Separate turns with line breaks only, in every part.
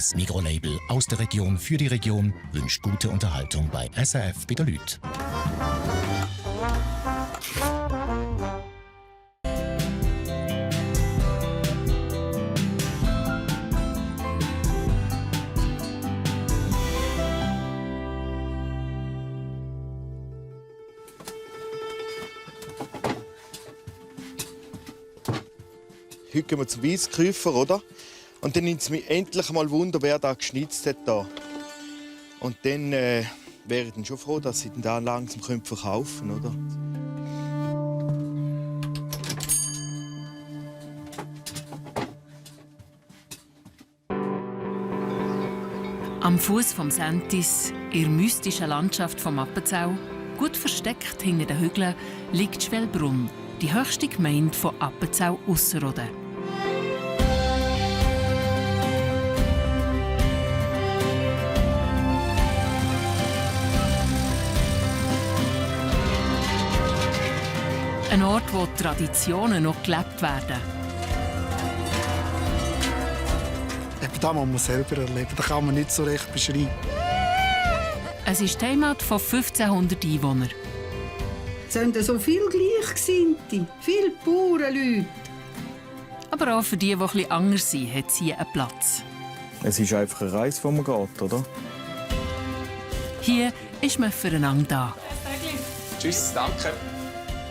Das Mikrolabel aus der Region für die Region wünscht gute Unterhaltung bei SRF bei den Leuten.
Heute gehen wir zum Weisskäufer, oder? Und dann nimmt es mich endlich mal Wunder, wer da geschnitzt hat. Da. Und dann wäre ich dann schon froh, dass sie den da langsam verkaufen können, oder?
Am Fuß vom Sentis, in der mystischen Landschaft vom Appenzell, gut versteckt hinter den Hügeln, liegt Schwellbrunn, die höchste Gemeinde von Appenzell-Ausserrhoden. Ein Ort, wo die Traditionen noch gelebt werden.
Eben das muss man selber erleben, das kann man nicht so recht beschreiben.
Es ist die Heimat von 1500 Einwohnern.
Es sind so viele Gleichgesinnte, viele Bauernleute.
Aber auch für die, die etwas anders sind, hat sie einen Platz.
Es ist einfach eine Reise, die man geht, oder?
Hier ist man füreinander da.
Tschüss, danke.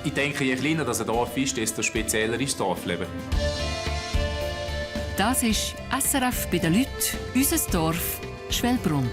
Ich denke, je kleiner das Dorf ist, desto spezieller ist das Dorfleben.
Das ist SRF bei den Leuten, unser Dorf Schwellbrunn.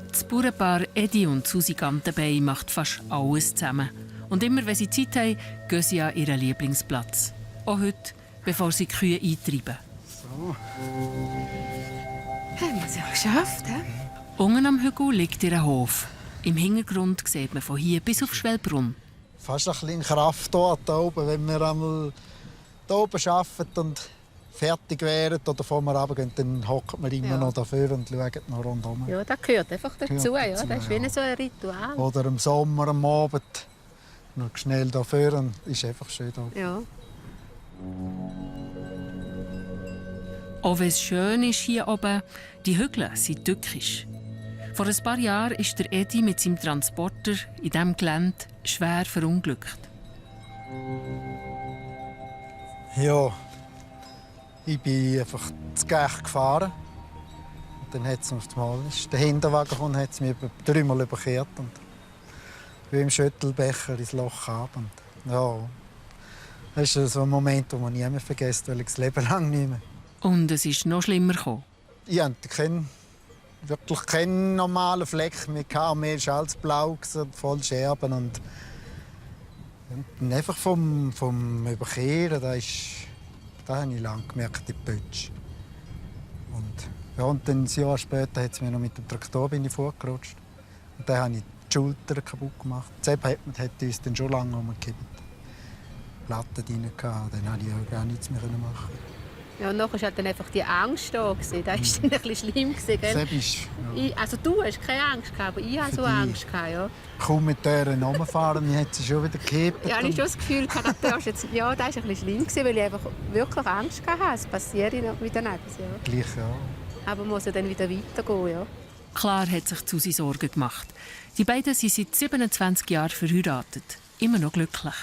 Das Bauernpaar Edi und Susi Gantenbein macht fast alles zusammen. Und immer, wenn sie Zeit haben, gehen sie an ihren Lieblingsplatz. Auch heute, bevor sie die Kühe eintreiben.
So.
Haben wir es ja geschafft, he?
Unten am Hügel liegt ihr Hof. Im Hintergrund sieht man von hier bis auf Schwellbrunn.
Fast ein bisschen Kraft hier oben, wenn wir einmal hier oben arbeiten und fertig wären oder bevor wir runtergehen, dann hocken wir immer noch dafür und schauen noch rundherum.
Ja, das gehört einfach dazu.
Gehört
Ja.
dazu,
Das ist wie so ein Ritual.
Oder im Sommer am Abend noch schnell dafür und ist einfach schön hier.
Ja.
Auch wenn es schön ist hier oben, die Hügel sind tückisch. Vor ein paar Jahren ist der Edi mit seinem Transporter in diesem Gelände schwer verunglückt.
Ja, ich bin einfach zu Gech gefahren. Und dann hat es auf einmal der Hinterwagen gekommen, hat es mich dreimal überkehrt und wie im Schüttelbecher ins Loch ab. Und ja, das ist so ein Moment, den man nie mehr vergisst, weil ich das Leben lang nicht mehr.
Und es ist noch schlimmer gekommen.
Ich hatte wirklich keinen normalen Fleck mehr. Mehr war alles blau, voll Scherben. Und dann einfach vom Überkehren, da habe ich lange gemerkt, die Pötsch. Und dann ein Jahr später hat es mir noch mit dem Traktor vorgerutscht. Und dann habe ich die Schulter kaputt gemacht. Deshalb hat uns dann schon lange umgekippt. Platten drin gehabt, dann konnte ich auch nichts mehr machen.
Ja, und nachher war halt dann einfach die Angst da. Das war dann ein bisschen schlimm. Gell? Also du hast keine Angst gehabt, aber ich hatte so Angst. Ja.
Kaum mit Türen rumfahren, ich hätte sie schon wieder gekippt.
Ja, ich hatte schon das Gefühl, das war ein bisschen schlimm, weil ich einfach wirklich Angst hatte. Es passiert wieder nichts. Ja.
Gleich, ja.
Aber man muss ja dann wieder weitergehen. Ja.
Klar hat sich Susi Sorgen gemacht. Die beiden sind seit 27 Jahren verheiratet. Immer noch glücklich.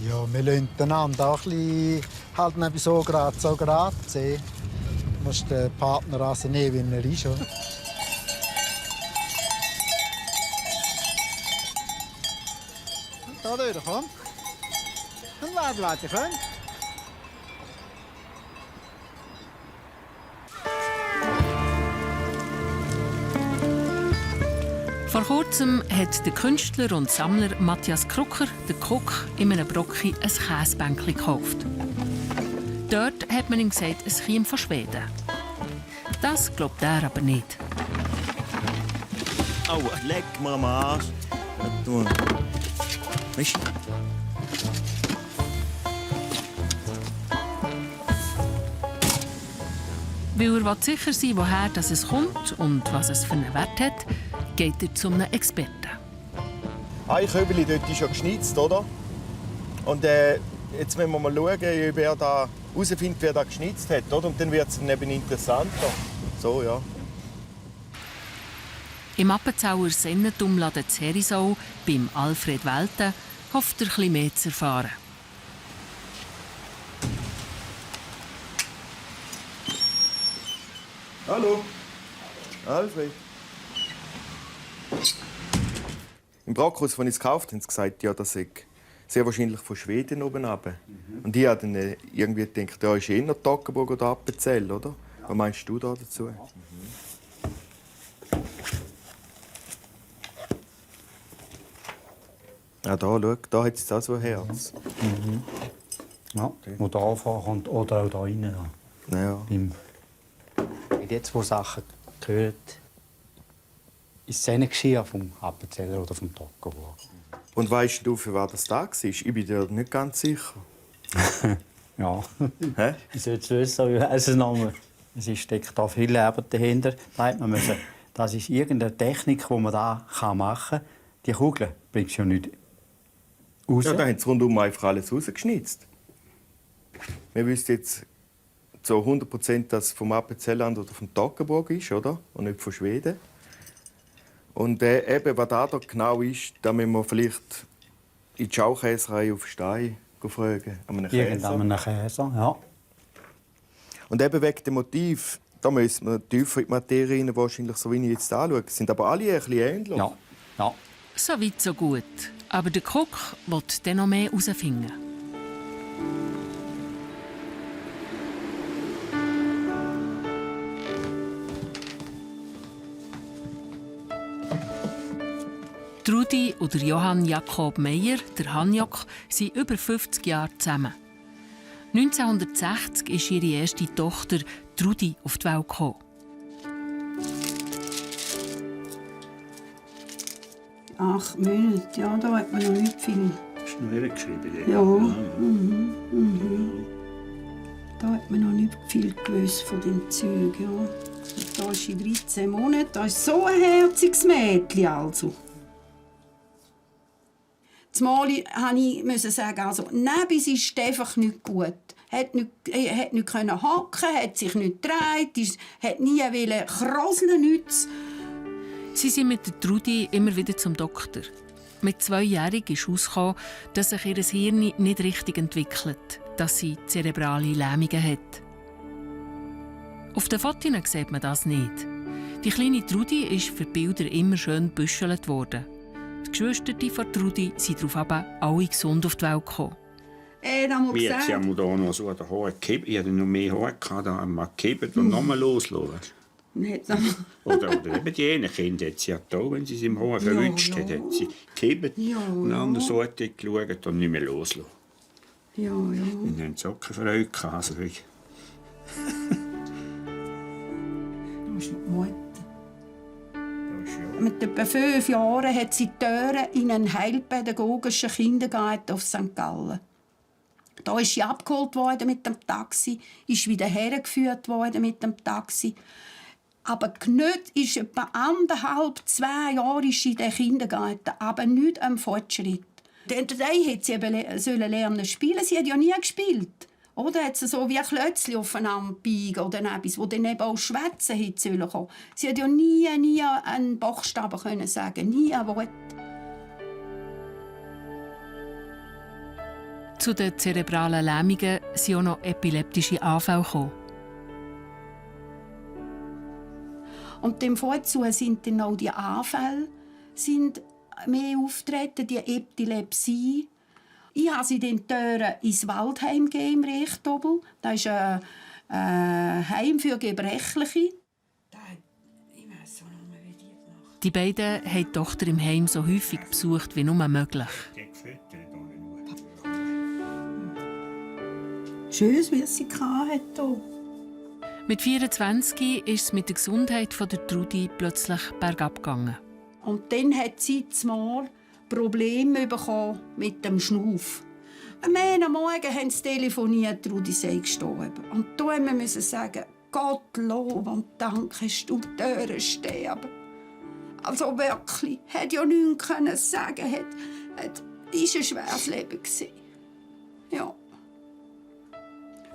Ja, wir lassen einander auch ein bisschen halt nicht so gerade sehen. Du musst den Partner also nehmen, wie er ist. Oder? Da durch, komm. Ein Weiblein, komm.
Vor kurzem hat der Künstler und Sammler Matthias Krucker, der Koch, in einem Brocki ein Käsebänkchen gekauft. Dort hat man ihm gesagt, es käme von Schweden. Das glaubt er aber nicht.
Oh, leck mir am Arsch. Weißt du?
Weil er sicher sein will, woher es kommt und was es für einen Wert hat, geht er zu einem Experten.
Ein Köbeli dort ist ja geschnitzt, oder? Und jetzt müssen wir mal schauen, ob er da herausfindet, wer da geschnitzt hat, oder? Und dann wird es eben interessanter. So, ja.
Im Appenzauer Sennentumladen in Herisau, beim Alfred Welten, hofft er, etwas mehr zu erfahren.
Hallo. Alfred. Im Brockhaus, als ich es gekauft habe, haben sie gesagt, ja, das sei sehr wahrscheinlich von Schweden oben runter. Und ich habe dann irgendwie gedacht, ja, ist eher Toggenburg oder Appenzell, oder? Ja. Was meinst du da dazu? Ja, da, schau, da hat es auch so ein Herz.
Ja, wo da anfahren oder auch da rein.
Ja.
Jetzt, wo Sachen gehört, ist es eine Geschirr vom Appenzeller oder vom Toggenburg.
Und weißt du, für was das da war? Ich bin dir nicht ganz sicher.
Ja.
Hä?
Ich sollte es wissen, wie heisst es nochmal? Es steckt da viel Leben dahinter. Das ist irgendeine Technik, die man da machen kann. Die Kugel bringt ja nicht raus.
Ja, da haben sie rundum einfach alles rausgeschnitzt. Wir wissen jetzt zu 100%, dass es vom Appenzelland oder vom Toggenburg ist, oder? Und nicht von Schweden. Und eben, was da genau ist, da müssen wir vielleicht in die Schaukäserei auf Stein fragen.
Irgendeinen Käse, ja.
Und eben wegen dem Motiv, da müssen wir tiefer in die Materie rein, wahrscheinlich, so wie ich jetzt anschaue. Sind aber alle ein bisschen ähnlich.
Ja. Ja.
So weit, so gut. Aber der Koch will dann noch mehr herausfinden. Trudi oder Johann Jakob Meyer, der Hanjak, sind über 50 Jahre zusammen. 1960 ist ihre erste Tochter Trudi auf die Welt gekommen.
8 Monate, ja, da hat man noch nicht viel.
Hast du noch nicht geschrieben?
Ja. Da hat man noch nicht viel gewusst von dem Zeug, ja. Und da ist in 13 Monaten, da ist so ein herziges Mädchen, also. Zumal musste ich sagen, also, Nebis ist einfach nicht gut. Hat nicht können hocken, hat sich nicht gedreht, hat nie krosseln, nichts.
Sie sind mit der Trudi immer wieder zum Doktor. Mit 2-jährig ist herausgekommen, dass sich ihr Hirn nicht richtig entwickelt, dass sie zerebrale Lähmungen hat. Auf den Fotos sieht man das nicht. Die kleine Trudi ist für die Bilder immer schön gebüschelt worden. Die Geschwister von Trudi sind darauf aber alle gesund auf die Welt gekommen.
Wir haben hier noch so den Haar gekippt. Ich hatte noch mehr Haar, da haben wir gekippt und nochmal loslassen. Oder eben die einen Kinder hat sie ja da, wenn sie es im Haar verwünscht hat, hat sie gekippt und an der Seite geschaut und nicht mehr loslassen.
Ja.
Und dann Sockenfreude gehabt. Also
das ist die Mutter. Mit etwa 5 Jahren hat sie die Türen in einen heilpädagogischen Kindergarten auf St. Gallen. Da ist sie abgeholt worden mit dem Taxi, ist wieder hergeführt worden mit dem Taxi. Aber Knut ist etwa 1,5–2 Jahre in den Kindergarten, aber nicht am Fortschritt. Dann hätte sie eben lernen spielen. Sie hat ja nie gespielt. Oder hat sie so wie ein Klötzchen aufeinander biegen oder etwas, wo dann eben auch schwätzen hätte kommen. Sie hat ja nie einen Buchstaben können sagen, nie ein Wort.
Zu den zerebralen Lähmungen sind auch noch epileptische Anfälle gekommen.
Und dem vorzu sind dann auch die Anfälle mehr auftreten, die Epilepsie. Ich habe sie den Türen ins Waldheim gegeben, im Rechtobel. Das ist ein Heim für Gebrechliche.
Die beiden haben die Tochter im Heim so häufig besucht wie nur möglich.
Schön, wie sie hatte.
Mit 24 ist es mit der Gesundheit von der Trudi plötzlich bergab gegangen.
Und dann hat sie zumal Probleme bekommen mit dem Schnuff. Am Morgen haben sie telefoniert, Trudi sei gestorben. Und da mussten wir sagen, Gott Lob und Dank hast du die Türen sterben. Also wirklich, hätte ja nichts können sagen, ist ein schweres Leben gewesen. Ja.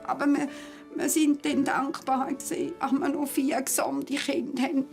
Aber wir sind dann dankbar gewesen, dass wir noch 4 gesunde Kinder haben.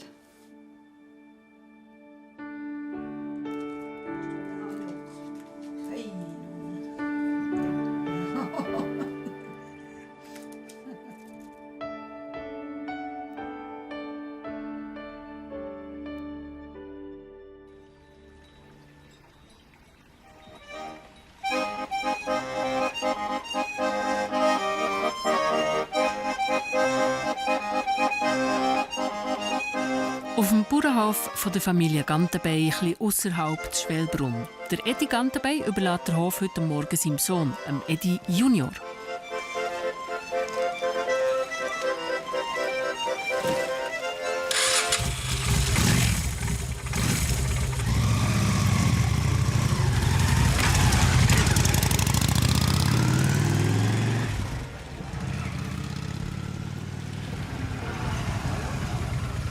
Auf dem Bauernhof von der Familie Gantenbein, ein bisschen ausserhalb des Schwelbrunn. Der Edi Gantenbein überlässt den Hof heute Morgen seinem Sohn, dem Edi Junior.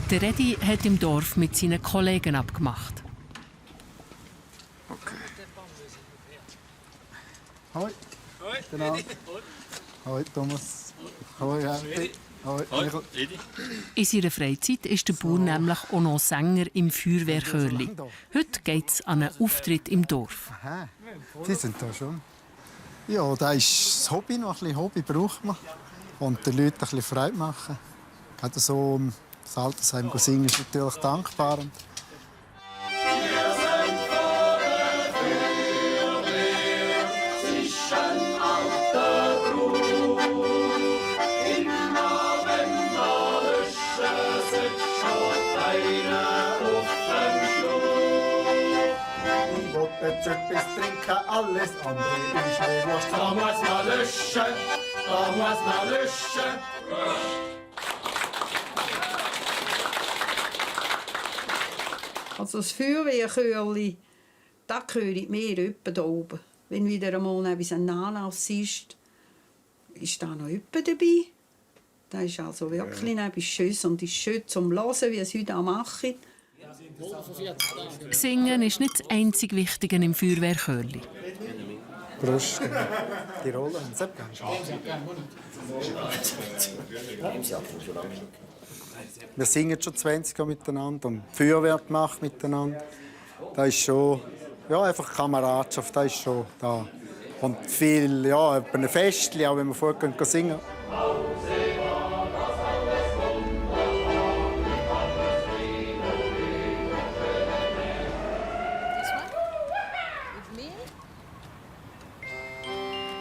Der Edi hat im Dorf mit seinen Kollegen abgemacht.
Okay. Hoi. Genau. Hoi Thomas. Hoi Edi. Hoi Edi.
In seiner Freizeit ist der Bauer nämlich auch noch Sänger im Feuerwehrchörli. Heute geht es an einen Auftritt im Dorf.
Aha. Die sind da schon. Ja, das ist das Hobby. Noch ein bisschen Hobby braucht man. Und den Leuten ein bisschen Freude machen. Gerade so das Altersheim singen ist natürlich dankbar. Jetzt etwas trinken, alles andere ist Leberwurst. Da muss man löschen, da muss man löschen.
Also das Feuerwehrchörli, da gehört mehr etwa da oben. Wenn wieder einmal ein Anlass ist da noch jemand dabei. Das ist also wirklich etwas Schönes und ist schön zum Hören, wie sie heute machen.
Singen ist nicht das einzig Wichtige im Feuerwehrchörli.
Prost. Die Rolle haben sie Wir singen schon 20 Jahre miteinander und Feuerwehr gemacht miteinander. Das ist schon einfach Kameradschaft, das ist schon da. Und viel, bei einem Festchen, auch wenn wir vorher singen.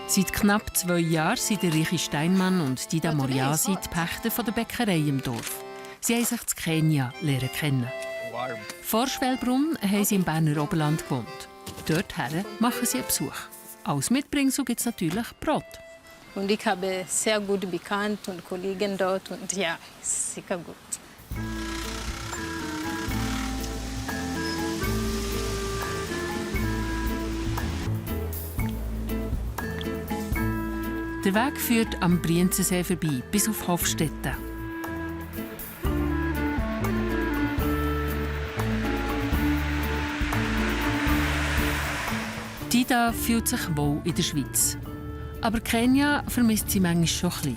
Seit knapp 2 Jahren sind Richi Steinmann und Dida Moriasi die Pächter der Bäckerei im Dorf. Sie haben sich in Kenia lernen kennen. Vor Schwelbrunn haben sie im Berner Oberland gewohnt. Dorthin machen sie einen Besuch. Als Mitbringsel gibt es natürlich Brot.
Und ich habe sehr gut Bekannte und Kollegen dort und ja, ist sicher gut.
Der Weg führt am Brienzensee vorbei, bis auf Hofstetten. Dida fühlt sich wohl in der Schweiz. Aber Kenia vermisst sie manchmal schon ein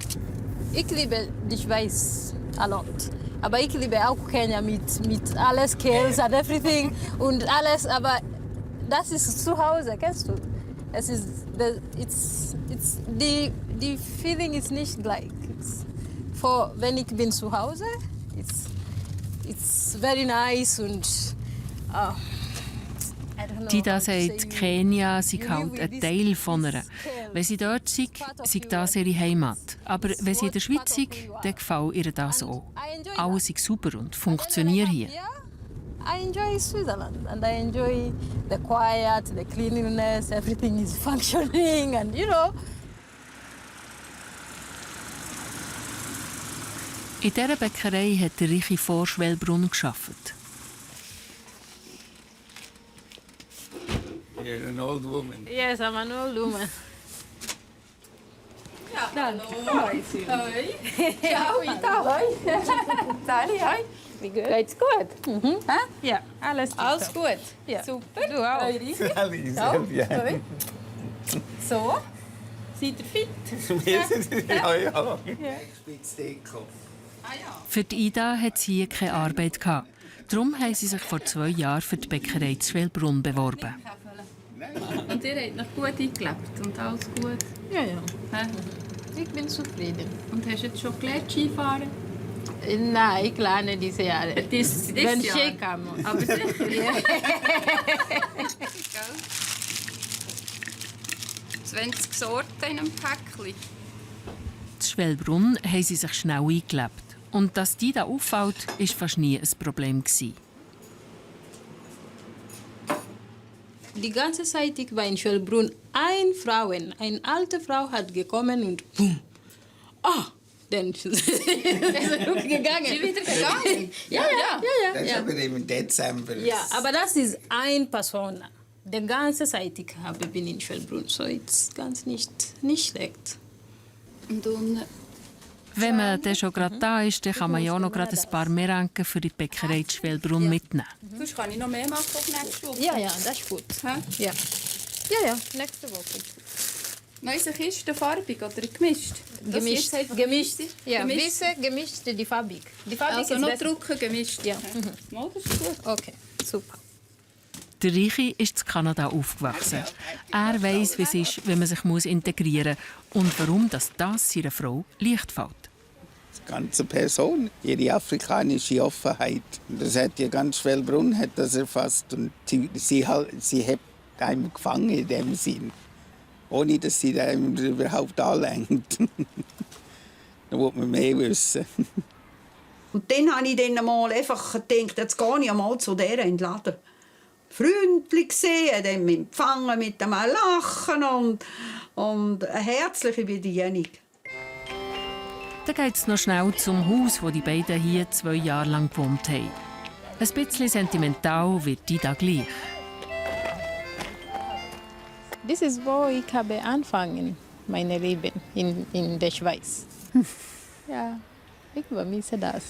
bisschen.
Ich liebe die Schweiz a lot. Aber ich liebe auch Kenia mit alles Skills and everything und alles. Aber das ist zu Hause, kennst du? Es ist, die Feeling ist nicht gleich. Wenn ich bin zu Hause, it's very nice und
Dida sagt, Kenia sei halt ein Teil von ihr. Wenn sie dort sei, sei das ihre Heimat. Aber wenn sie in der Schweiz sei, dann gefällt ihr das auch. Alles ist super und funktioniert hier.
I enjoy Switzerland and I enjoy the quiet, the cleanliness, everything is functioning and
In dieser Bäckerei hat der Richi vor Schwelbrunn gearbeitet.
You're an old woman.
Yes, I'm an old woman. Danke. Hoi. Ciao, Ida. Hoi. Sali, hoi. Wie geht's gut? Mhm. Ja, alles gut. Alles gut? Ja. Super. Du auch.
Sali, sehr
So? Seid ihr fit?
Ja.
Für die Ida hat sie hier keine Arbeit gehabt. Darum haben sie sich vor 2 Jahren für die Bäckerei zu Schwelbrunn beworben.
Und ihr habt noch gut eingelebt und alles gut?
Ja, ja.
Hä?
Ich bin zufrieden.
Und hast du jetzt schon gelernt, Skifahren?
Nein, ich lerne diese Jahre. Wenn
Jahr?
Ski kann.
Aber sicher. Ja. 20 Sorten in einem Päckchen.
Zu Schwelbrunn haben sie sich schnell eingelebt. Und dass die da auffällt, war fast nie ein Problem.
Die ganze Zeit, ich war in Schwelbrunn, eine alte Frau hat gekommen und boom. Ah, dann ist sie gegangen.
Sie wieder gegangen?
Ja.
Das ist aber im Dezember.
Ja, aber das ist eine Person. Die ganze Zeit, ich bin in Schwelbrunn, so ist ganz nicht schlecht.
Und
Wenn man dann schon gerade da ist, dann kann man ja auch noch gerade ein paar Meranken für die Bäckerei zu Schwelbrunn mitnehmen.
sonst kann ich noch mehr machen auf nächste Woche.
Ja, das ist gut.
Hä?
Ja, nächste Woche.
Neue Kiste, farbig oder gemischt?
Gemischt. Ja,
Gemischt.
gemischt die Fabrik. Die Fabrik
Also
ist
noch
besser.
trocken gemischt?
Ja.
Mal, das ist gut.
Okay, super.
Der Reiche ist in Kanada aufgewachsen. Er weiss, wie es ist, wenn man sich integrieren muss und warum das seiner Frau leicht fällt.
Die ganze Person, ihre afrikanische Offenheit. Das hat ja ganz Schwelbrunn hat das erfasst. Und sie hat einem gefangen in dem Sinn. Ohne dass sie einem überhaupt anlenkt. Da will man mehr wissen.
Und dann habe ich dann mal einfach gedacht, jetzt gehe ich einmal zu der in den Laden. Freundlich gesehen, dann empfangen mit dem Lachen und eine herzliche Bedienung.
Dann geht es noch schnell zum Haus, wo die beiden hier 2 Jahre lang gewohnt haben. Ein bisschen sentimental wird die da gleich.
Das ist, wo ich habe angefangen, mein Leben in der Schweiz. Ja, ich vermisse das.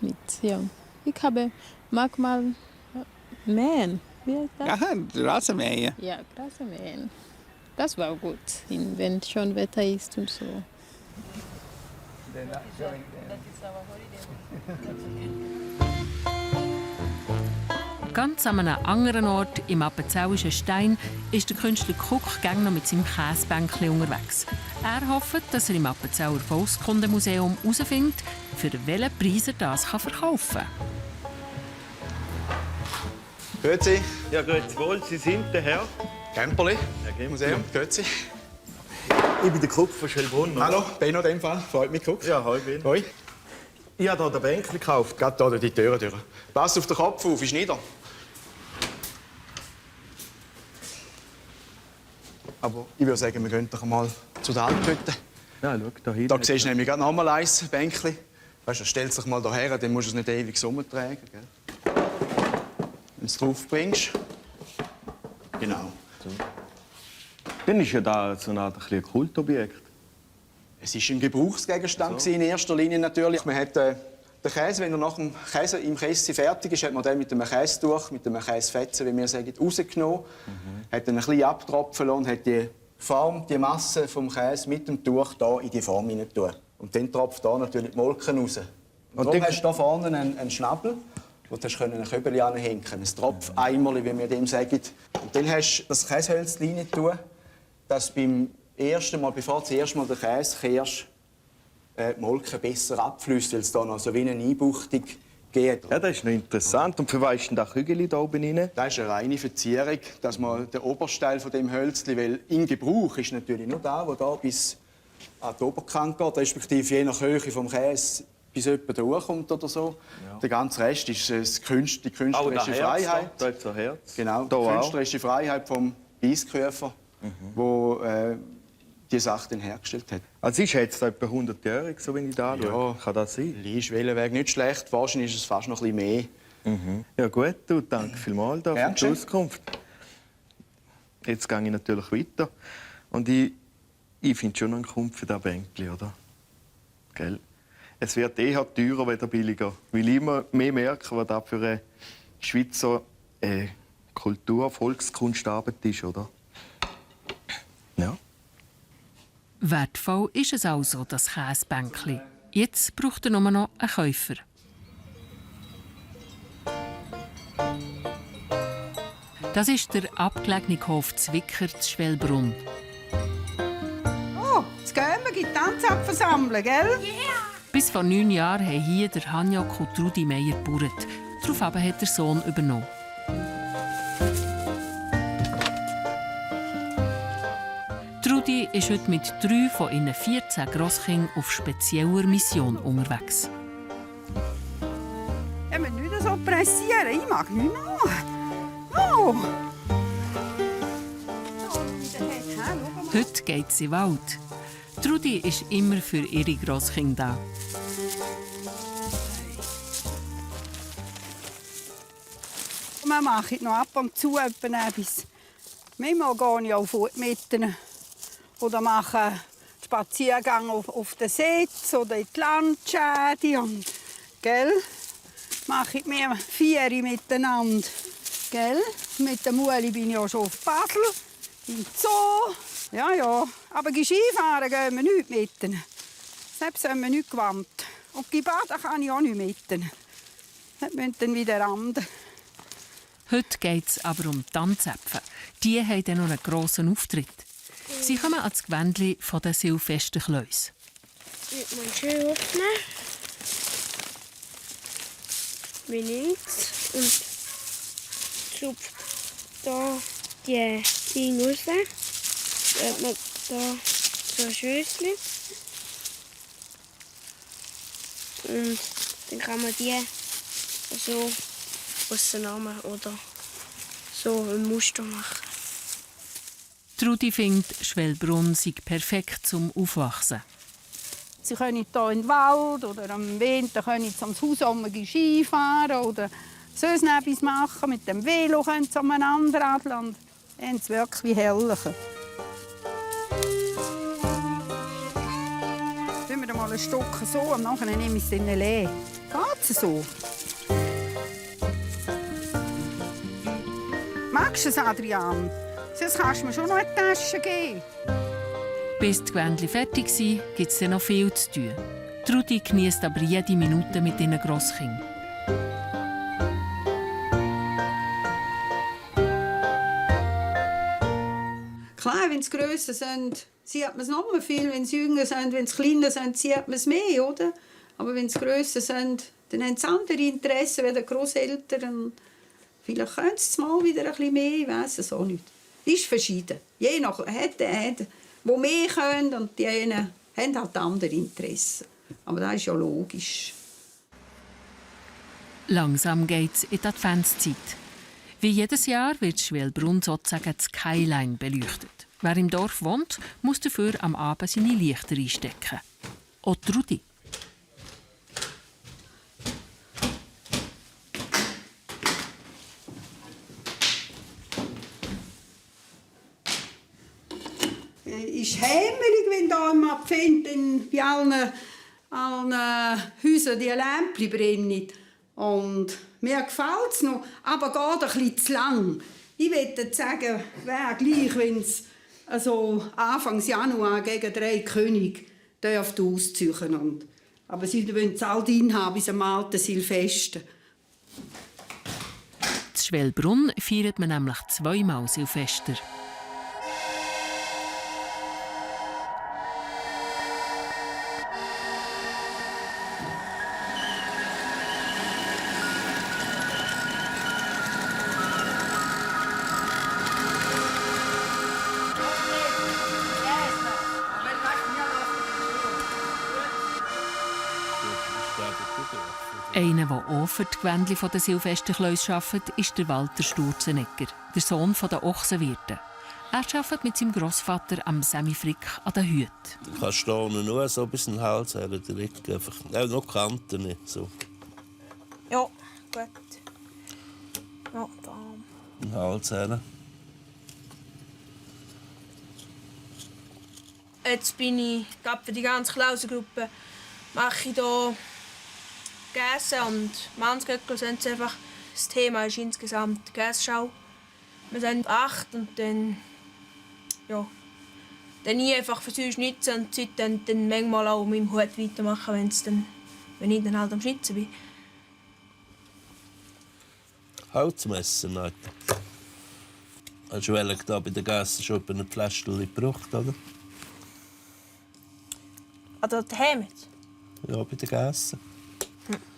Ich habe manchmal mähen. Wie heißt das?
Aha, Rasenmähen.
Ja, Rasenmähen. Das war gut, wenn schon Wetter ist und so.
Ganz an einem anderen Ort, im Appenzellischen Stein, ist der Künstler Kuck gäng noch mit seinem Käsebänkchen unterwegs. Er hofft, dass er im Appenzeller Volkskundemuseum herausfindet, für welchen Preis er das verkaufen kann.
Grüezi. Ja, grüezi wohl. Sie sind der Herr?
Gemperli, Museum, grüezi.
Ich bin der Kuck von Schwelbrunn.
Hallo, Benno in dem Fall. Freut mich, Kuck.
Ja, hoi, Benno.
Hoi.
Ich habe hier den Bänkchen gekauft.
Gerade hier durch die Türen durch. Pass auf den Kopf auf, ist nieder. Aber ich würde sagen, wir gehen doch mal zu der Althütte.
Ja, schau, da hinten.
Da siehst du nämlich gerade noch mal ein Bänkchen. Weißt du, stellt sich mal daher, dann musst du es nicht ewig rumtragen. Gell? Wenn du es drauf bringst. Genau.
So. Dann ist ja da so eine Art ein Kultobjekt.
Es war ein Gebrauchsgegenstand in erster Linie natürlich. Man hat den Käse, wenn er nach dem Käse im Käse fertig ist, hat man den mit einem Käsetuch, mit einem Käsefetzen, wie wir sagen, rausgenommen, hat dann ein bisschen abtropfen lassen und hat die Form, die Masse vom Käse mit dem Tuch hier in die Form hinein. Und dann tropft da natürlich die Molke raus. Und darum hast du hier vorne einen Schnabel, wo du ein Köbel anhängen kannst. Ein Tropfeimer, wie wir dem sagen. Und dann hast du das Käsehölzchen rein tun, dass beim ersten Mal, bevor du das erste Mal den Käse kehrst, die Molke besser abfließt, weil es da noch so wie eine Einbuchtung gibt.
Ja, das ist noch interessant. Und für was ist denn das Kügel da oben rein?
Das ist eine reine Verzierung, dass man den Obersteil von dem Hölzli, weil in Gebrauch ist natürlich nur da, wo da bis an die Oberkante geht, respektive je nach Höhe vom Käse bis jemand durchkommt oder so. Ja. Der ganze Rest ist die künstlerische Freiheit.
Da hat so ein Herz.
Genau, die künstlerische Freiheit vom Beiskäufer, wo die Sache dann hergestellt hat.
Also ist jetzt etwa 100 Jahre, so wie ich da anschaue. Kann das sein?
Ist Wellenweg nicht schlecht. Wahrscheinlich ist es fast noch ein bisschen mehr.
Ja gut, du, danke vielmals für die Auskunft. Jetzt gehe ich natürlich weiter. Und ich Ich finde schon einen Grund für das Bänkli, oder? Gell? Es wird eher teurer als billiger, weil ich immer mehr merke, was das für eine Schweizer Kultur-, Volkskunstarbeit ist, oder? Ja.
Wertvoll ist es also, das Käsebänkli. Jetzt braucht er nur noch einen Käufer. Das ist der abgelegene Hof Zwicker zu Schwellbrunn.
Oh, jetzt gehen wir die Tanzapfen sammeln, gell?
Bis vor 9 Jahren haben hier der Hanjak und Trudi Meier gebaut. Daraufhin hat der Sohn übernommen. Trudi ist heute mit 3 von ihren 14 Grosskindern auf spezieller Mission unterwegs.
Ja, wir nicht so pressieren. Ich mag nicht noch. Oh.
Heute geht es in den Wald. Trudi ist immer für ihre Grosskinder da.
Wir machen noch ab und zu etwas. Manchmal gehe ich auch fort mitten. Oder mache einen Spaziergang auf den Sitz oder in die Landschäde. Und, gell? Mache ich mir 4 miteinander. Gell? Mit der Muli bin ich auch schon auf Basel, im Zoo. Ja, ja. Aber Skifahren gehen wir nicht mitten. Selbst sind wir nicht gewandt. Und baden kann ich auch nicht mitten. Das müssen dann wieder andere.
Heute geht es aber um die Tanzäpfel. Die haben dann noch einen grossen Auftritt. Sie kommen ans Gewändli von den Silvesterkläus.
Wird man schön öffnen. Man nimmt und zupft da die Dinge raus. Dann hat man da so ein Schößchen. Und dann kann man die so auseinander oder so ein Muster machen.
Trudi findet, Schwellbrunn sei perfekt zum Aufwachsen.
Sie können hier in den Wald oder am Winter können sie am Haus Ski fahren oder sonst etwas machen. Mit dem Velo können sie umeinander radeln und dann haben sie wirklich herrlich. Tun wir mal ein Stück so und nachher nehme ich es in den Lee. Geht es so? Magst du es, Adrian? Sonst kannst du mir schon noch eine Tasche geben.
Bis die Gewändli fertig sind, gibt es noch viel zu tun. Trudi genießt aber jede Minute mit ihren Grosskindern.
Klar, wenn sie grösser sind, sieht man es noch mehr viel. Wenn sie jünger sind, wenn sie kleiner sind, sieht man es mehr, oder? Aber wenn sie grösser sind, dann haben sie andere Interessen wie die Grosseltern. Vielleicht können sie es mal wieder ein bisschen mehr, ich weiss es auch nicht. Ist verschieden. Je nach die mehr können und die haben halt andere Interessen. Aber das ist ja logisch.
Langsam geht es in die Adventszeit. Wie jedes Jahr wird Schwellbrunn sozusagen das Skyline beleuchtet. Wer im Dorf wohnt, muss dafür am Abend seine Lichter einstecken. Auch Trudi.
Es ist hämmelig, wenn da im Advent bei allen Häusern die Lämpchen brennen. Und mir gefällt es noch, aber geht ein bisschen zu lang. Ich würde sagen, wäre gleich, wenn es also Anfang Januar gegen 3 König ausziehen. Aber sie wollen es all drin haben bis am alten Silvester.
In Schwellbrunn feiert man nämlich 2-mal Silvester. Einer, der auch für die Gewändli der Silvesterkläus arbeitet, ist der Walter Sturzenegger, der Sohn der Ochsenwirte. Er arbeitet mit seinem Grossvater am Semi Frick an den Hüten.
Du kannst da nur so bis in den Hals direkt einfach. Noch Kanten nicht so.
Ja, gut. Ja, da.
Den Hals her.
Jetzt bin ich gerade für die ganze Klausengruppe mache ich hier Gäse und Mannsgöckel sind einfach. Das Thema ist insgesamt die Gässchau. Wir sind 8 und dann ich einfach versuche schnitzen und die Zeit dann manchmal auch mit dem Hut weitermachen, wenn ich dann halt am Schnitzen bin.
Holzmessen, Alter. Hast du da bei der Gasse schon eine Fläschchen gebraucht, oder?
Also daheim jetzt?
Ja, bei der Gasse.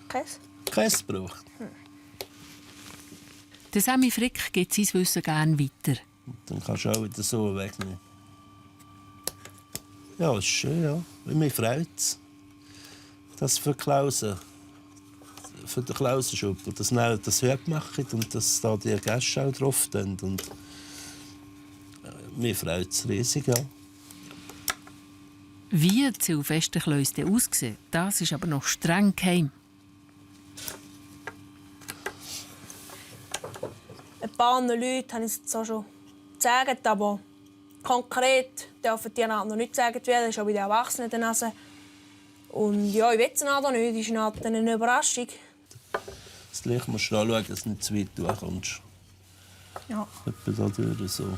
Käse?
Käse gebraucht.
Der Sammy Frick gibt sein Wissen gerne weiter.
Dann kannst du auch wieder so wegnehmen. Ja, ist schön, ja. Mich freut es, dass für Klausen, für den Klausenschuppen, dass sie das Hüb machen und dass da die Gäste auch drauf sind. Und mich freut es riesig, ja.
Wie die Silvesterkläuse aussehen, das ist aber noch streng geheim.
Ein paar Leute haben es zwar schon gesagt, aber konkret dürfen die noch nicht gesagt werden. Das ist auch bei den Erwachsenen der Nase. Und ja, ich will es noch nicht. Das ist halt eine Überraschung.
Das Licht musst du anschauen, dass du nicht zu weit durchkommst.
Ja.
Etwa da durch so.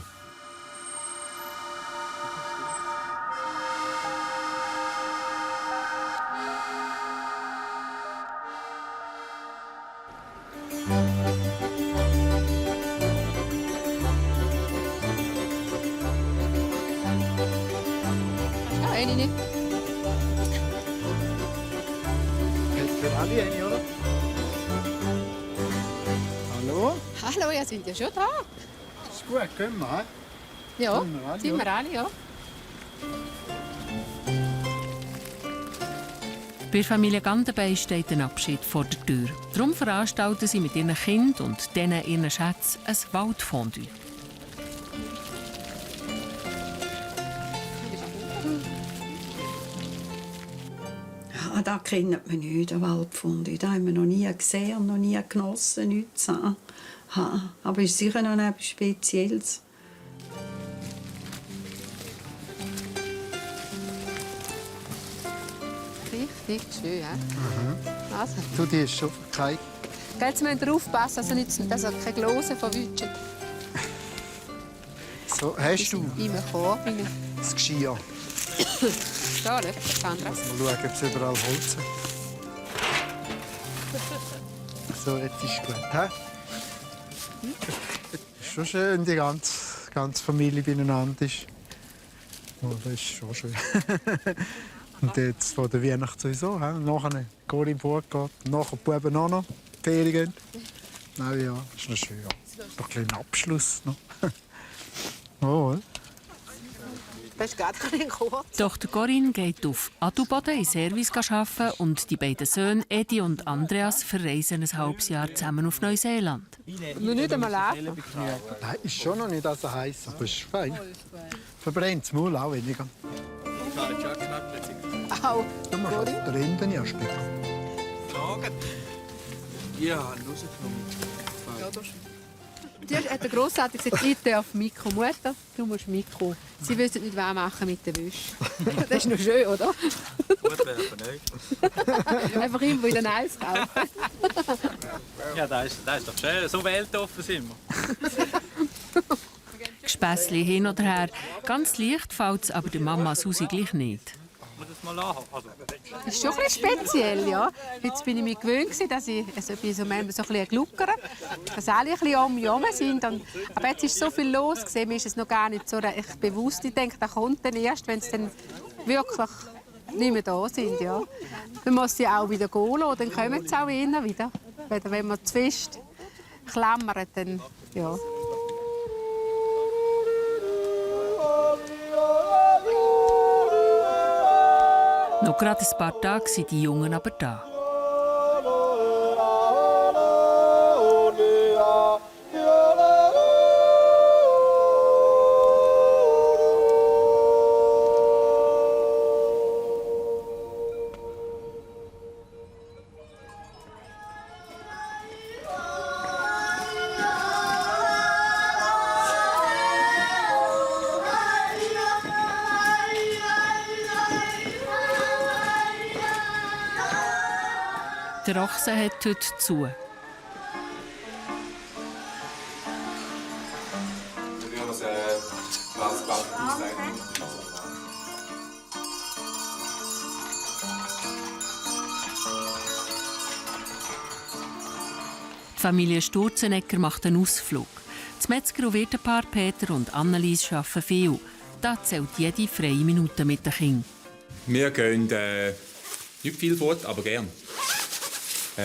Eine nicht.
Für alle eine, oder? Hallo?
Hallo, ihr seid ja schon da.
Ist gut, gehen wir.
Ja,
sind
sind wir alle, ja.
Bei der Familie Gandenbein steht ein Abschied vor der Tür. Darum veranstalten sie mit ihren Kindern und denen ihren Schätzen ein Waldfondue.
Ja, das kennt man nicht, den Waldfondue. Das haben wir noch nie gesehen und noch nie genossen, nichts an. Aber es ist sicher noch etwas Spezielles.
Richtig schön, ja. Also.
Du, die ist schon verkleidet.
Jetzt müsst ihr aufpassen, dass ihr keine Glosen verwischen.
So, hast du
Immer Korb.
das Geschirr?
Da, schau, Sandra.
Mal schauen, ob es überall Holz hat. So, jetzt ist gut. He? Ist schon schön, die ganze Familie beieinander ist. Oh, das ist schon schön. Und jetzt vor der Weihnacht sowieso. He? Nachher geht im Bub, nachher die Buben auch noch Ferien. Nein, ja, ist noch schön. Ja. Noch ein kleiner Abschluss. Noch. Oh,
Das ist gar kein Korb.
Tochter Corinne geht auf Adelboden in Service arbeiten und die beiden Söhne Edi und Andreas verreisen ein halbes Jahr zusammen auf Neuseeland.
Nur nicht einmal laufen.
Nein, ist schon noch nicht so heiß, aber ist fein. Verbrennt das Maul auch weniger.
Au.
Du musst auch da hinten ja später.
Ja, rausgenommen.
Die hat der Grossvater gesagt, ich darf Mikro. Mutter, du musst Mikro. Sie wissen nicht, was machen mit der Wäsche. Das ist noch schön, oder?
Gut wäre aber nicht.
Einfach immer wieder Neues kaufen.
Ja, das ist doch schön. So weltoffen sind wir.
Gespässli hin oder her. Ganz leicht fällt es aber der Mama Susi gleich nicht.
Das ist schon ein bisschen speziell, ja. Jetzt bin ich mir gewöhnt, dass ich bin so ein bisschen gluckere, dass alle ein bisschen sind. Aber jetzt ist so viel los, mir ist es noch gar nicht so recht bewusst. Ich denke, das kommt dann erst, wenn sie dann wirklich nicht mehr da sind. Ja. Man muss sie auch wieder gehen lassen, dann kommen sie auch eher wieder. Wenn man zu fest klammert, dann ja.
Noch gerade ein paar Tage sind die Jungen aber da. Der Ochse hat heute zu. Die Familie Sturzenegger macht einen Ausflug. Das Metzger- und Wirtepaar Peter und Annelies arbeiten viel. Da zählt jede freie Minute mit den Kindern.
Wir gehen nicht viel fort, aber gern.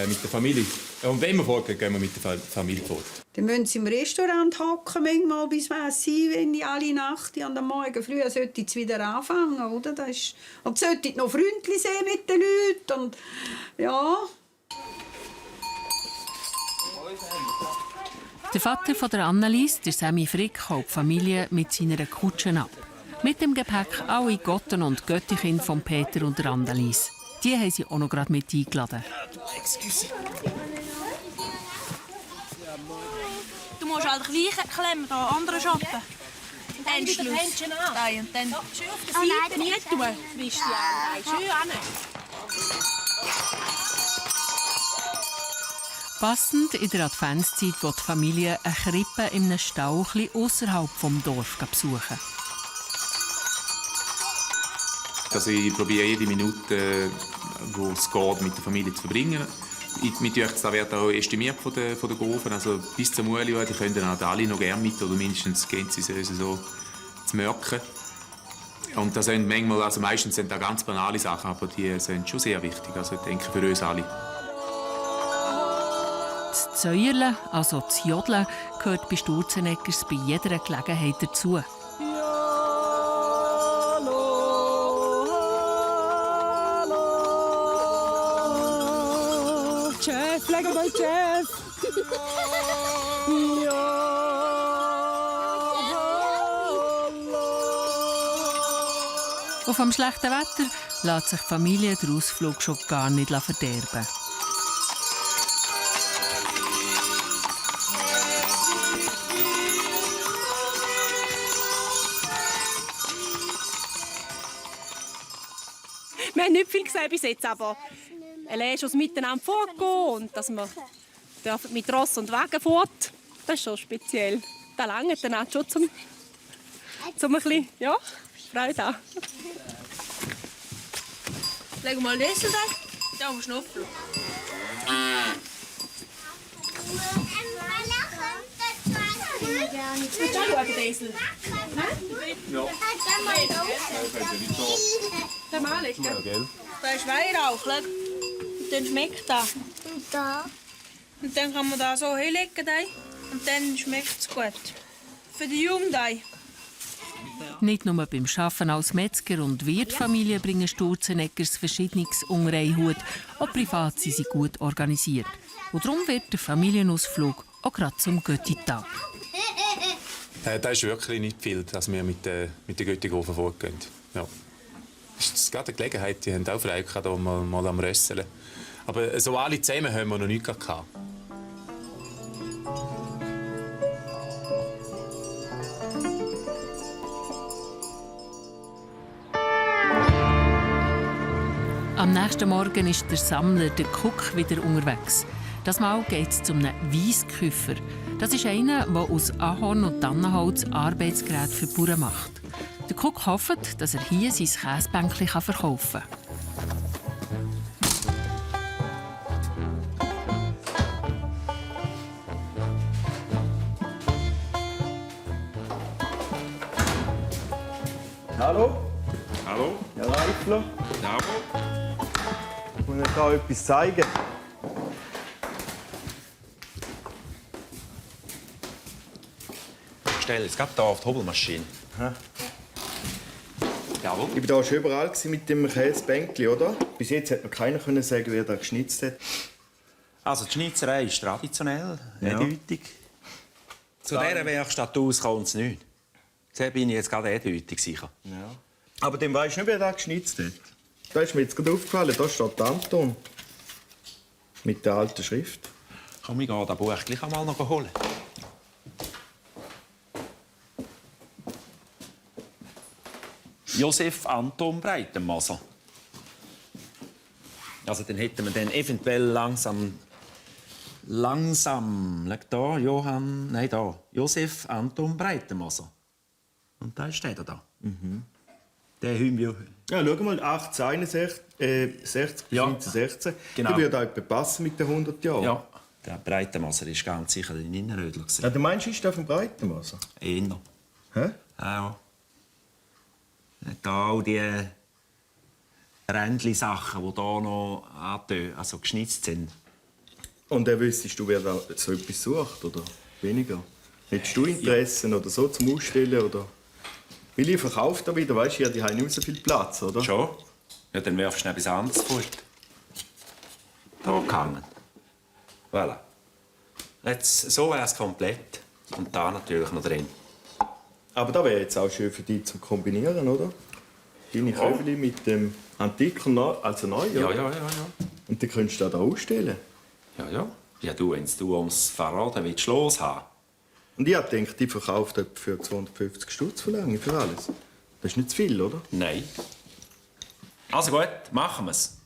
Mit der Familie. Und wenn wir fortgehen, gehen wir mit der Familie fort.
Dann müssen sie im Restaurant hocken, manchmal bis wenn ich alle Nacht und am Morgen früh sollte es wieder anfangen, oder? Und sollte noch freundlich sein mit den Leuten und ja.
Der Vater von der Annelies, der Sammy Frick, holt die Familie mit seiner Kutsche ab. Mit dem Gepäck alle Gotten und Göttikinder von Peter und der Annelies. Die haben sie auch noch gerade mit eingeladen.
Du musst halt gleich klemmen, da andere shoppen. Und dann wieder die Händchen an. Nein, und dann schön auf der Seite nie tun. Wischst du an. Schön an.
Passend in der Adventszeit will die Familie eine Krippe in einem Stall außerhalb des Dorfes besuchen.
Also ich probiere jede Minute, wo es geht, mit der Familie zu verbringen. Mir denke, das wird auch estimiert von der Grofen. Also bis zum Ueli, die können dann alle noch gerne mit, oder mindestens gehen sie so zu merken. Und das sind manchmal, also meistens sind das ganz banale Sachen, aber die sind schon sehr wichtig. Also ich denke für uns alle.
Das Zäuerle, also das Jodeln, gehört bei Sturzeneggers bei jeder Gelegenheit dazu.
Chef, leg mal Chef!
Auf dem schlechten Wetter lässt sich die Familie den Ausflug schon gar nicht verderben.
Wir haben nicht viel gesehen bis jetzt, aber allein schon miteinander fortgehen und dass wir mit Ross und Wagen fort, das ist schon speziell. Das langt dann auch schon zum ein bisschen, ja, Freude an. Leg mal den Esel da, da musst du schnupfen. Willst du anschauen, den Esel? Ja. Den mal legen. Da ist Weihrauch, schau. Und dann schmeckt das. Und da? Und dann kann man da so hinlegen und dann schmeckt es gut. Für die Jugend.
Nicht nur beim Arbeiten als Metzger und Wirtfamilie bringen Sturzeneggers Verschiedenes unter einen Hut. Auch privat sind sie gut organisiert. Und darum wird der Familienausflug auch gerade zum Götti-Tag.
Das ist wirklich nicht viel, dass wir mit der Götti-Grofen fortgehen. Ja. Das ist gerade eine Gelegenheit, die haben auch frei gehabt, mal am Rösseln. Aber so alle zusammen haben wir noch nicht gehabt.
Am nächsten Morgen ist der Sammler, der Kuck, wieder unterwegs. Das Mal geht es zum Weissküfer. Das ist einer, der aus Ahorn und Tannenholz Arbeitsgeräte für Bauern macht. Der Kuck hofft, dass er hier sein Käsebänkchen verkaufen kann.
Hallo?
Hallo?
Ja, Reifler.
Ja.
Ich muss Ihnen da etwas zeigen.
Stell jetzt gerade hier auf die Hobelmaschine.
Jawohl. Ich war schon überall mit dem Käsebänkchen, oder? Bis jetzt hat noch keiner können sagen, wer da geschnitzt hat.
Also die Schnitzerei ist traditionell, eindeutig. Zu dieser Werkstatt aus kommt es nicht. Da bin ich jetzt gerade eindeutig sicher.
Ja. Aber dann weisst du nicht, wer da geschnitzt hat. Da ist mir jetzt gerade aufgefallen, da steht Anton. Mit der alten Schrift.
Komm, ich gehe das Buch gleich einmal noch holen. Josef Anton Breitenmoser. Also dann hätten wir dann eventuell langsam, schau da, Josef Anton Breitenmoser. Und da ist der da. Mhm. Der haben wir.
Ja, schau mal, 1861, 60 bis 1916.
Genau.
Der würde auch passen mit den 100 Jahren.
Ja, der Breitenmoser war ganz sicher ein Innenrödler.
Ja, du meinst, ist der vom Breitenmoser?
Eher.
Hä?
Ja. Da auch die Rändli-Sachen, die hier noch also geschnitzt sind.
Und wüsstest du, wer da so etwas sucht, oder weniger? Hättest du Interessen oder so zum Ausstellen, oder? Weil ich verkaufe da wieder, weißt du, die haben nicht so viel Platz, oder?
Schon? Ja, dann werfst du etwas anderes fort. Da gehangen. Voilà. Jetzt, so wäre es komplett. Und da natürlich noch drin.
Aber da wäre jetzt auch schön für dich zum Kombinieren, oder? Deine Köbel mit dem Antiken, also neu,
Ja.
Und dann könntest du da ausstellen.
Ja. Ja, du, wenn du ums Verraten willst, loshaben.
Und ich denke, die verkauft etwa für 250 Stutz für alles. Das ist nicht zu viel, oder?
Nein. Also gut, machen wir es.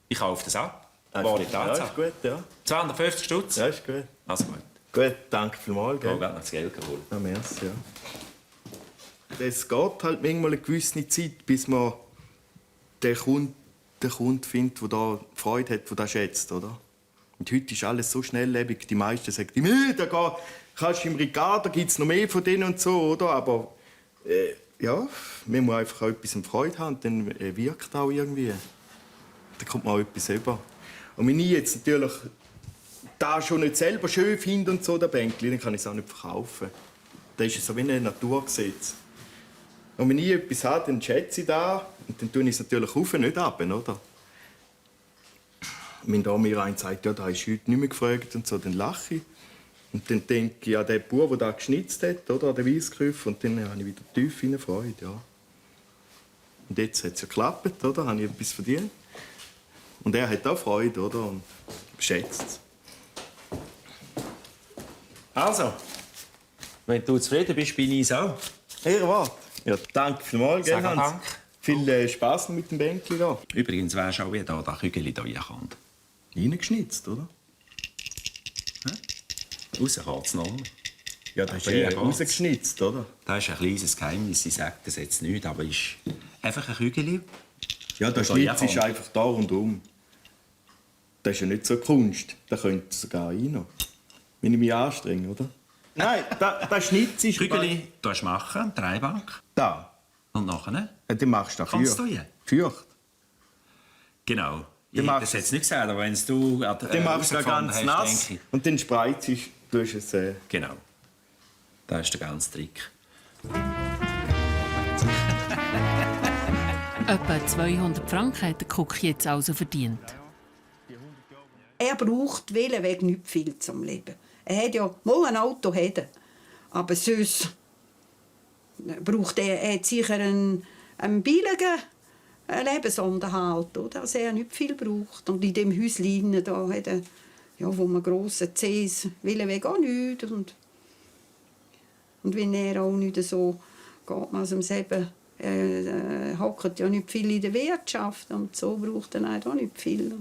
Ich kaufe das ab.
Ja, ist gut, ja.
250 Stutz?
Ja, ist gut.
Also gut.
Gut, danke vielmals.
Ja, gerade noch das Geld geholt.
Ja, merci, ja. Es geht halt manchmal eine gewisse Zeit, bis man den Kunden findet, der da Freude hat, der das schätzt, oder? Und heute ist alles so schnelllebig. Die meisten sagen, da kannst du im Regal, da gibt es noch mehr von denen und so, oder? Aber ja, man muss einfach auch etwas Freude haben, dann wirkt auch irgendwie. Dann kommt man auch etwas über. Und wenn ich jetzt natürlich da schon nicht selber schön finde und so, der Bänkli, dann kann ich es auch nicht verkaufen. Das ist so wie ein Naturgesetz. Und wenn ich etwas habe, dann schätze ich das und dann tue ich es natürlich auf und nicht ab, oder? Wenn da mir einer sagt, ja, da ist heute nicht mehr gefragt und so, dann lache ich. Und dann denke ich an den Bauer, der da geschnitzt hat, oder, an den Weisskrüff, und dann habe ich wieder tief in Freude, ja. Und jetzt hat es ja geklappt, oder? Habe ich etwas verdient. Und er hat auch Freude, oder? Und schätzt es.
Also, wenn du zufrieden bist, bin ich es auch.
Herr Wart. Ja, danke vielmals, gell, Hans?
Dank.
Viel Spaß mit dem Bänkli da.
Übrigens weisst du auch, wie da Kügel da reinkommt.
Reingeschnitzt, oder?
Rauskommt es noch.
Ja, das ist rausgeschnitzt, oder?
Das ist ein kleines Geheimnis. Ich sage das jetzt nicht, aber es ist einfach ein Kügel.
Ja, der Schnitz ist einfach da rundum. Das ist ja nicht so Kunst. Da könnte sogar rein. Wenn ich mich anstrenge, oder? Nein, der Schnitz ist...
Kügel darfst du machen, Dreibank.
Da.
Und nachher?
Ja, dann machst du
Kannst du hier?
Fürcht.
Genau. Ich hätte das jetzt nicht gesagt, aber wenn du...
Dann machst du es ganz nass und dann spreizt du es...
Genau. Das ist der ganze Trick.
Etwa 200 Franken hat der Koch jetzt also verdient.
Er braucht Weg nicht viel zum Leben. Er hat ja mal ein Auto, aber sonst braucht er sicher einen billigen Lebensunterhalt, oder? Dass er nicht viel braucht. Und in dem Häuschen da hat er, ja, wo man grosse Cs will, Weg auch nichts. Und wenn er auch nicht so geht, man aus dem Leben hockt ja nicht viel in der Wirtschaft und so braucht er auch nicht viel.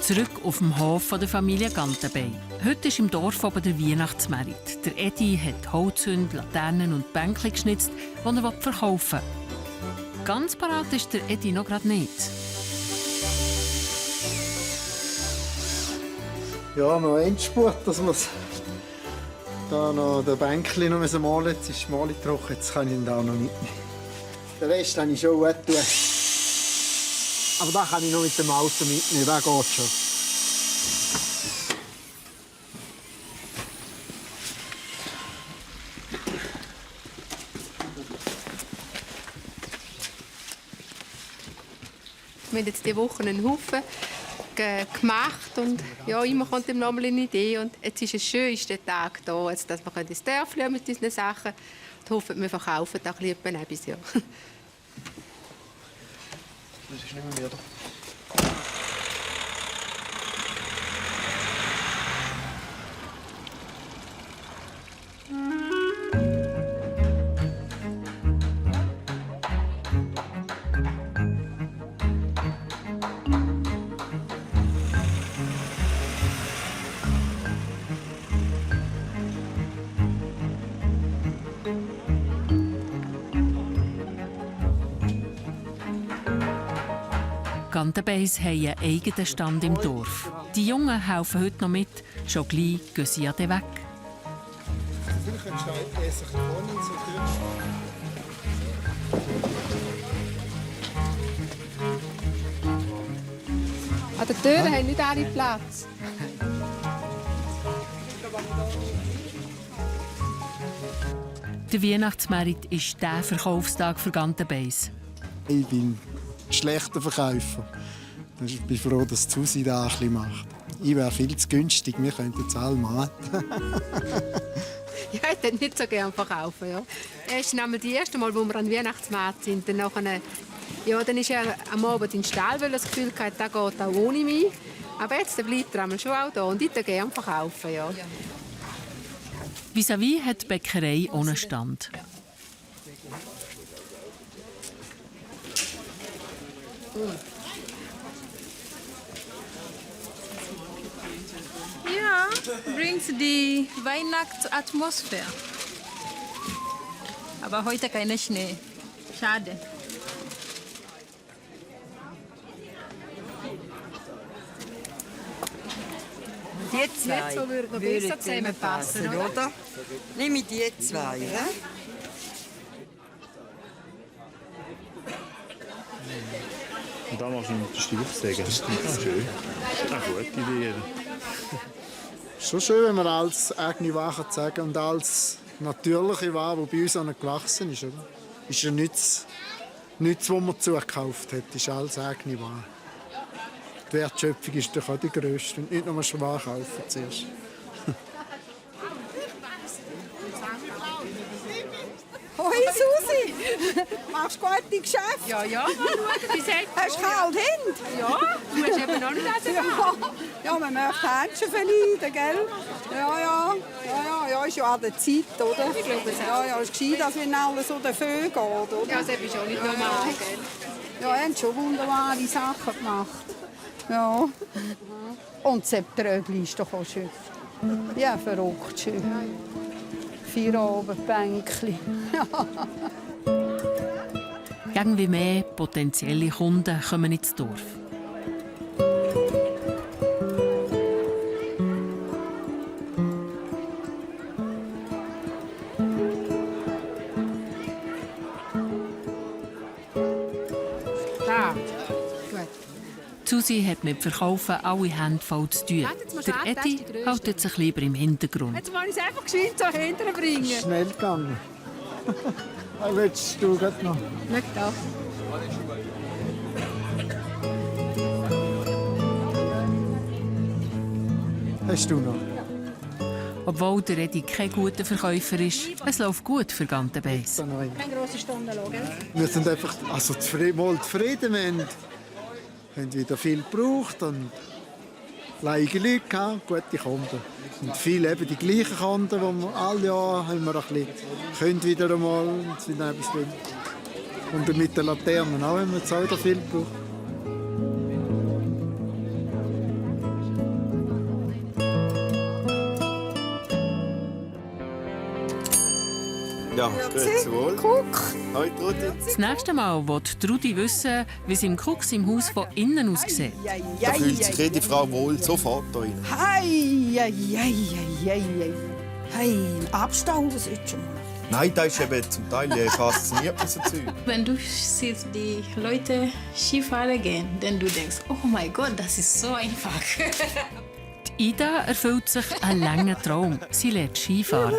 Zurück auf dem Hof der Familie Gantenbein. Heute ist im Dorf oben der Weihnachtsmarkt. Der Edi hat Holzhunde, Laternen und Bänkchen geschnitzt, die er verkaufen will. Ganz parat ist der Edi noch gerade nicht.
Ja, noch Endspurt, dass wir da noch den Bänkchen noch malen. Jetzt ist die Maling trocken, jetzt kann ich ihn da noch mitnehmen. Den Rest habe ich schon wett tun. Aber da kann ich noch mit dem Auto mitnehmen, das geht schon.
Wir haben jetzt diese Woche einen Haufen gemacht und ja, immer kommt ihm noch mal eine Idee. Und jetzt ist es schön, ist der Tag da, jetzt, dass wir ins Dörfchen mit unseren Sachen und hoffen, wir verkaufen auch etwas. Ja.
Das ist nicht mehr da.
Gantenbeis haben einen eigenen Stand im Dorf. Die Jungen helfen heute noch mit, schon gleich gehen sie ja dann weg.
An den Türen haben nicht alle Platz.
Der Weihnachtsmarkt ist der Verkaufstag für Gantenbeis.
Ich bin ein schlechter Verkäufer. Ich bin froh, dass Susi da ein bisschen macht. Ich wäre viel zu günstig, wir könnten jetzt alle machen.
Ja, ich würde nicht so gerne verkaufen. Ja. Es ist nämlich das erste Mal, wo wir an Weihnachtsmarkt sind. Dann ist er am Abend in den Stall, weil er das Gefühl hatte, der geht auch ohne mich. Aber jetzt bleibt er schon auch da und ich würde gerne verkaufen. Ja.
Vis-à-vis hat die Bäckerei ohne Stand.
Ja, bringt die Weihnachtsatmosphäre. Aber heute kein Schnee. Schade.
Die zwei jetzt so würden besser zusammenpassen, oder?
Nehme ich die zwei, ja?
Und dann machst du den Stiefsäge. Das ist schön. Das ist eine gute Idee.
Schon schön, wenn man als eigene Ware sagen und als natürliche Ware, die bei uns auch nicht gewachsen ist. Oder? Ist ja nichts, was man zugekauft hat. Ist alles eigene Ware. Die Wertschöpfung ist doch auch die grösste. Und nicht nur schwach kaufen zuerst.
Hoi Susi, machst du gute Geschäfte?
Ja, ja.
Hast du kalt Hände?
Ja, du hast eben noch nicht essen.
Ja, man möchte Händchen verleiden, gell? Ja, ist ja an der Zeit, oder?
Ich glaube es auch.
Ja, ist gescheit, dass wenn alles so dafür geht, oder?
Ja, das ist auch nicht normal, gell?
Ja, haben schon wunderbare Sachen gemacht. Ja. Und das Trögli ist doch auch schön. Ja, verrückt schön. 4 Abendbänkchen.
Irgendwie mehr potenzielle Kunden kommen ins Dorf. Susi hat mit Verkaufen alle Hände voll zu tun. Der Eddie hält sich lieber im Hintergrund.
Jetzt muss ich es einfach geschwind so hinterher bringen.
Schnell gegangen. Willst du gerade noch?
Nicht da.
Hast du noch?
Obwohl der Eddie kein guter Verkäufer ist, es läuft gut für Gantenbeis.
Keine grosse Stunde schauen.
Wir sind einfach zufrieden. Wir haben wieder viel gebraucht und leige Leute gehabt, gute Kunden. Und viele eben die gleichen Kunden, die wir alle Jahre haben wir ein bisschen können wieder einmal und mit den Laternen auch, haben wir jetzt auch wieder viel gebraucht.
Ja, grüezi wohl.
Guck.
Hoi, Trudi.
Das nächste Mal will Trudi wissen, wie es im Kucks im Haus von innen aussieht.
Da fühlt sich jede Frau wohl sofort da rein.
Hey, Abstauben sollte schon mal.
Nein, das ist eben zum Teil fasziniert mit so Zeug.
Wenn du siehst, die Leute Skifahren gehen, dann du denkst, oh mein Gott, das ist so einfach.
Die Ida erfüllt sich einen langen Traum. Sie lernt Skifahren.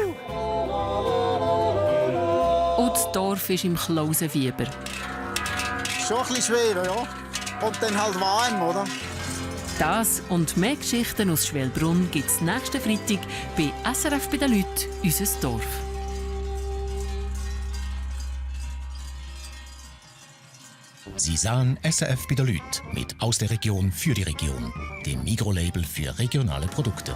Und das Dorf ist im Klausenfieber.
Schon ein bisschen schwer, ja. Und dann halt warm, oder?
Das und mehr Geschichten aus Schwelbrunn gibt es nächsten Freitag bei SRF bei den Leuten, unser Dorf.
Sie sahen SRF bei den Leuten mit «Aus der Region für die Region», dem Mikrolabel für regionale Produkte.